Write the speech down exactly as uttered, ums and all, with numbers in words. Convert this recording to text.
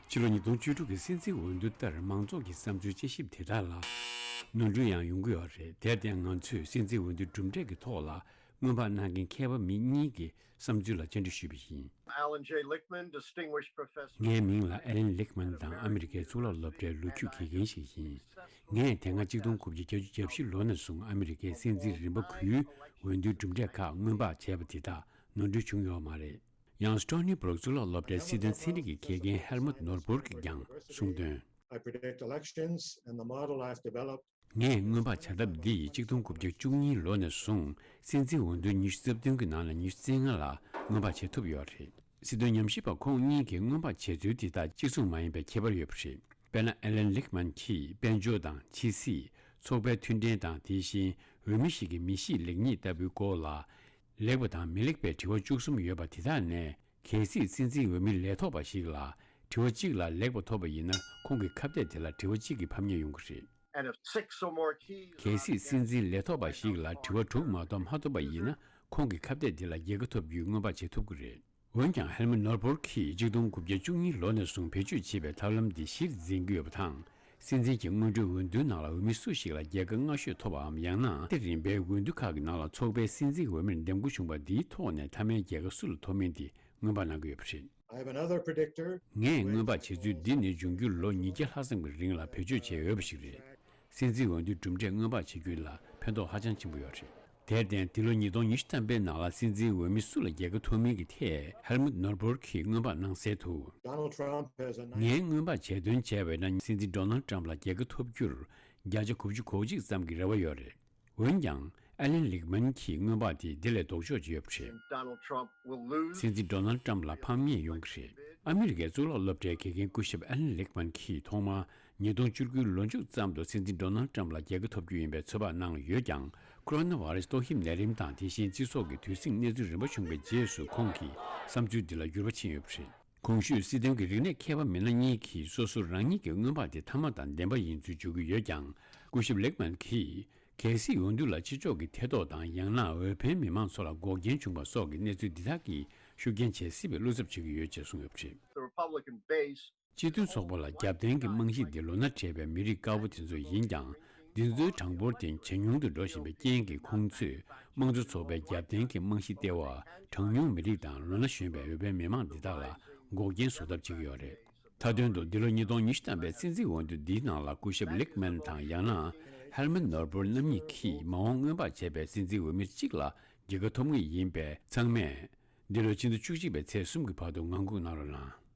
ཕྱི་ལོ་ཉིས་སྟོང་བཅུ་དྲུག་གི་སྲིད་འཛིན་འོས་བསྡུ་ལྟར་མང་ཚོགས་ཀྱི་བསམ་ཚུལ་དཔྱད་ཞིབ་དེ་དག་ལ་ནོར་འཁྲུལ་ཡང་ཡོང་གི་ཡོད་རེད། དེར་བརྟེན་ང་ཚོས་སྲིད་འཛིན་འོས་བསྡུ་གྲུབ་འབྲས་ཀྱི་ཐོག་ལ་སྔོན་དཔག་གནང་མཁན་མཁས་པ་མི་གཉིས་ཀྱི་བསམ་ཚུལ་ལ་བཅར་འདྲི་ཞུས་པ་ཡིན། Alan J. Lichtman, distinguished professor. ངའི་མིང་ལ་ཨེ་ལན་ལིག་མན་དང་ཨ་མི་རི་ཀའི་གཙུག་ལག་སློབ་གྲྭའི་ལོ་རྒྱུས་དགེ་རྒན་ཞིག་ཡིན། ངས་དེ་སྔ་གཅིག་སྟོང་དགུ་བརྒྱ་བརྒྱད་ཅུ་གྱ་བཞི་ལོ་ནས་བཟུང་ཨ་མི་རི་ཀའི་སྲིད་འཛིན་རིམ་པ་དགུའི་འོས་བསྡུའི་གྲུབ་འབྲས་ཁག་སྔོན་དཔག་བྱས་པ་དེ་དག་ནོར་འཁྲུལ་བྱུང་ཡོད་མ་རེད། ཡང་སི་ཊོ་ནི་སྦུ་རུག་གཙུག་ལག་སློབ་གྲྭའི་སྲིད་དོན་ཚན་རིག་གི་དགེ་རྒན་ཧེལ་མུད་ནོར་སྦུར་གྱིས་ཀྱང་གསུངས་དོན། I predict elections, and the model I've developed. ངས་སྔོན་དཔག་བྱ་ཐབས་འདི་ཡིས་གཅིག་སྟོང་དགུ་བརྒྱ་བཅུ་གཉིས་ལོ་ནས་བཟུང་སྲིད་འཛིན་འོས་བསྡུ་ཉི་ཤུ་རྩ་བདུན་གྱི་ནང་ལ་ཉི་ཤུ་རྩ་ལྔ་ལ་སྔོན་དཔག་བྱེད་ཐུབ་ཡོད་རེད། སྲིད་དོན་ཉམས་ཞིབ་པ་ཁོང་གཉིས་ཀྱིས་སྔོན་དཔག་བྱས་ཚུལ་འདི་དག་གཅིག་མཚུངས་མ་ཡིན་པའི་ཁྱད་པར་ཡོད་པ་རེད། དཔེར་ན། ཨེ་ལན་ལིག་མན་གྱིས་དཔལ་འབྱོར་དང་ཕྱི་སྲིད། ཚོགས་པའི་མཐུན་འབྲེལ་དང་། དེ་བཞིན་འོས་མི་ཞིག་གི་མི་གཤིས་ལེགས་ཉེས་ལྟ་བུའི་སྐོར་ལ། ལེགས་པ་དང་མི་ལེགས་པའི་དྲི་བ་བཅུ་གསུམ་ཡོད་པ་དེ་དག་ནས། གལ་སྲིད་སྲིད་འཛིན་འོས་མི་ལས་ཐོག་པ་ཞིག་ལ་དྲི་བ་གཅིག་ལ་ལེགས་པ་ཐོབ་པ་ཡིན་ན། ཁོང་གི་ཁ་གཏད་དེ་ལ་དྲི་བ་གཅིག་གི་ཕམ་ཉེས་ཡོང་གི་རེད། And if six or more keys are not given, གལ་སྲིད་སྲིད་འཛིན་ལས་ཐོག་པ་ཞིག་ལ་དྲི་བ་དྲུག་མ་གཏོགས་མ་ཐོབ་པ་ཡིན་ན། ཁོང་གི་ཁ་གཏད་དེ་ལ་རྒྱལ་ཁ་ཐོབ་རྒྱུའི་སྔོན་དཔག་བྱེད་ཐུབ་ཀྱི་རེད། འོན་ཀྱང་། ཧེལ་མུད་ནོར་སྦུར་གྱིས་གཅིག་སྟོང་དགུ་བརྒྱ་བཅུ་གཉིས་ལོ་ནས་བཟུང་བེད་སྤྱོད་བྱེད་པའི་ཐབས་ལམ་འདི་གཞིར་འཛིན་གྱི་ཡོད་པ་དང་། སྲིད་འཛིན་གྱི་སྔོན་འགྲོའི་འོས་བསྡུའི་ནང་ལ་འོས་མི་སུ་ཞིག་ལ་རྒྱལ་ཁ་སྔ་ཤོས་ཐོབ་པའམ། ཡང་ན་ཏེ་རིམ་པའི་འོས་བསྡུ་ཁག་གི་ནང་ལ་ཚོགས་པའི་སྲིད་འཛིན་འོས་མིར་འདེམས་བསྐོ་བྱུང་བ་འདིའི་ཐོག་ནས་མཐའ་མའི་རྒྱལ་ཁ་སུ་ལ་ཐོབ་མིན་དེ་སྔོན་དཔག་གནང་གི་ཡོད་པ་རེད། I have another predictor. ངས་སྔོན་དཔག་བྱེད་ཚུལ་འདི་ནི་འབྱུང་འགྱུར་ལོ་ཉིས་བརྒྱ་ལྷག་ཙམ་གྱི་རིང་ལ་བེད་སྤྱོད་བྱེད་འོས་པ་ཞིག་རེད། སྲིད་འཛིན་འོས་བསྡུའི་གྲུབ་འབྲས་སྔོན་དཔག་བྱེད་རྒྱུ་ལ་ཕན་ཐོགས་ཧ་ཅང་ཆེན་པོ་ཡོད་རེད། དེར་བརྟེན། འདི་ལོ་ཉིས་སྟོང་ཉི་ཤུ་ཐམ་པའི་ནང་ལ་སྲིད་འཛིན་འོས་མི་སུ་ལ་རྒྱལ་ཁ་ཐོབ་མིན་གྱི་ཐད་ཧེལ་མུད་ནོར་སྦུར་གྱིས་སྔོན་དཔག་གནང་གསལ་དུ། Donald Trump has a ངས་སྔོན་དཔག་བྱས་དོན་བྱས་པ་ཡིན་ན། སྲིད་འཛིན་ཌོ་ནལ་ཊམ་ལ་རྒྱལ་ཁ་ཐོབ་རྒྱུར་བརྒྱ་ཆ་དགུ་བཅུ་གོ་གཅིག་ཙམ་གྱི་རེ་བ་ཡོད་རེད། འོན་ཀྱང་། ཨེ་ལན་ལིག་མན་གྱི་སྔོན་དཔག་དེ་འདི་ལས་ལྡོག་ཕྱོགས་ཅིག་ཡོད་པ་རེད། Donald Trump will lose. སྲིད་འཛིན་ཌོ་ནལ་ཊམ་ལ་ཕམ་ཉེས་ཡོང་གི་རེད། ཨ་མི་རི་ཀའི་གཙུག་ལག་སློབ་གྲྭའི་དགེ་རྒན་སྐུ་ཞབས་ཨེ་ལན་ལིག་མན་གྱིས་ཐོག་མར་ཉིས་སྟོང་བཅུ་དགུའི་ལོ་མཇུག་ཙམ་དུ་སྲིད་འཛིན་ཌོ་ནལ་ཊམ་ལ་རྒྱལ་ཁ་ཐོབ་རྒྱུ་ཡིན་པའི་ཚོད་དཔག་གནང་ཡོད་ཀྱང་། ཁོ་རོ་ན་བྷ་རེ་སི་ཏོག་དབྱིབས་ནད་རིམས་དང་། དེ་བཞིན་སྤྱི་ཚོགས་ཀྱི་དུས་ཟིང་གནས་ཚུལ་རིམ་པ་བྱུང་བའི་རྗེས་སུ་ཁོང་གི་བསམ་ཚུལ་འདི་ལ་འགྱུར་བ་ཕྱིན་ཡོད་པ་རེད། གོང་ཞུས་སྲིད་དོན་གྱི་རིག་གནས་མཁས་པ་མི་སྣ་གཉིས་ཀྱིས་སོ་སོ་རང་ཉིད་ཀྱི་སྔོན་དཔག་དེ་མཐའ་མ་དང་བདེན་པ་ཡིན་ཚུལ་བརྗོད་ཀྱི་ཡོད་ཀྱང་། སྐུ་ཞབས་ལིག་མན་གྱིས། གལ་སྲིད་འོས་བསྡུ་ལ་ཕྱི་ཕྱོགས་ཀྱི་ཐེ་གཏོགས་དང་། ཡང་ན་འོས་འཕེན་མི་མང་ཚོ་ལ་འགོག་རྐྱེན་བྱུང་བ་སོགས་ཀྱི་གནས་ཚུལ་འདི་དག་གིས་ཤུགས་རྐྱེན་བྱེད་སྲིད་པའི་བློ་འཚབ་བྱེད་ཀྱི་ཡོད་ཅེས་གསུངས་ཡོད་པ་རེད། The Republican base སྤྱི་མཐུན་ཚོགས་པ་ལ་རྒྱབ་རྟེན་གྱི་རྨང་གཞི་དེ་ལོ་ན་བགྲེས་པའི་མི་རིགས་དཀར་པོ་དེ་ཚོ་ཡིན་ཀྱང་། འདི་ཚོའི་གྲངས་འབོར་དེ་ཇེ་ཉུང་དུ་འགྲོ་བཞིན་པའི་རྐྱེན་གྱིས། ཁོང་ཚོས་དམངས་གཙོ་ཚོགས་པའི་རྒྱབ་རྟེན་གྱི་རྨང་གཞི་སྟེར་བར་གྲངས་ཉུང་མི་རིགས་དང་ལོ་ན་གཞོན་པའི་འོས་འཕེན་མི་མང་འདི་དག་ལ་འགོག་རྐྱེན་བཟོ་ཐབས་བྱེད་ཀྱི་ཡོད་རེད། མཐའ་དོན་དུ། འདི་ལོ་ཉིས་སྟོང་ཉི་ཤུ་ཐམ་པའི་སྲིད་འཛིན་འོས་བསྡུ་འདིའི་ནང་ལ་སྐུ་ཞབས་ལིག་མན་དང་། ཡང་ན་ཧེལ་མུད་ནོར་སྦུར་རྣམ་གཉིས་ཀྱིས་མ་འོངས་སྔོན་དཔག་བྱས་པའི་སྲིད་འཛིན་འོས་མི་གཅིག་ལ་རྒྱལ་ཁ་ཐོབ་ངེས་ཡིན་པས། ཚང་མས་འདི་ལོའི་ཕྱི་ཟླ་བཅུ་གཅིག་པའི་ཚེས་གསུམ་གྱི་བར་དུ་ངང་སྒུག་གནང་རོགས་གནང་།